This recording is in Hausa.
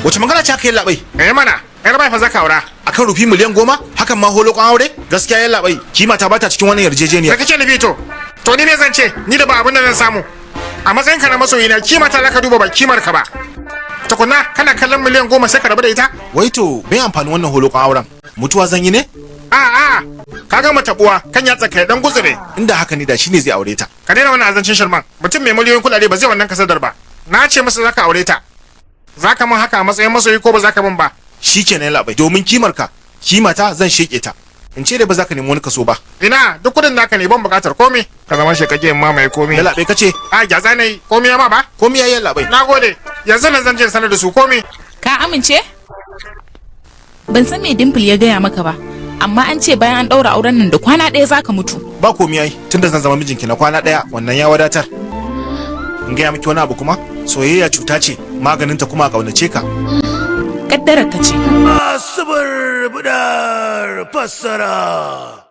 Wace magana ce haka, yallaɓai? Eh mana, yar bai fa zaka aura. Akan rufi miliyan 10, hakan ma holokon aure? Gaskiya yallaɓai, kima ta bata cikin wannan yarjejeniya. Me kake nufi to? To ni me zan ce? Ni da ba abin da zan samu. A matsayin ka na masoyina, kima ta zaka duba, ba kimar ka ba. Tukunna kana kallon miliyan 10 sai ka rabu da ita? Wai to me amfanin wannan holokon auren? Mutuwa zan yi ne? A a, ka gama tabuwa kan yatsa kai dan gutsure. Inda haka ne, da shine zai aure ta. Ka daina wannan azancin shirman. Mutum mai miliyoyin kuɗaɗe ba zai wannan kasadar ba. Na ce masa zaka aure ta. Zaka min haka a matsayin masoyi ko ba zaka min ba? Shikenan yallaɓai, domin kimar ka, kimata, zan sheke ta. In ce dai ba za ka nemi wani kaso ba? Ina, duk kudin naka ne, ban bukatar komai. Ka zama shekake ma mai komai. Yallaɓai, kace? A gyatsa ne, komai ya ma ba? Komai ya, yallaɓai. Nagode. Yanzu nan zan je sanar da su komai. Ka amince? Ban san me Dimple ya gaya maka ba, amma an ce bayan an ɗaura auren nan da kwana ɗaya zaka mutu. Ba komai ai, tunda zan zama mijinki na kwana ɗaya, wannan ya wadatar. In gaya miki wani abu kuma, soyayya cuta ce, maganinta kuma a ƙaunace ka. Kaddarar ka ce. Masu barbudar fassara.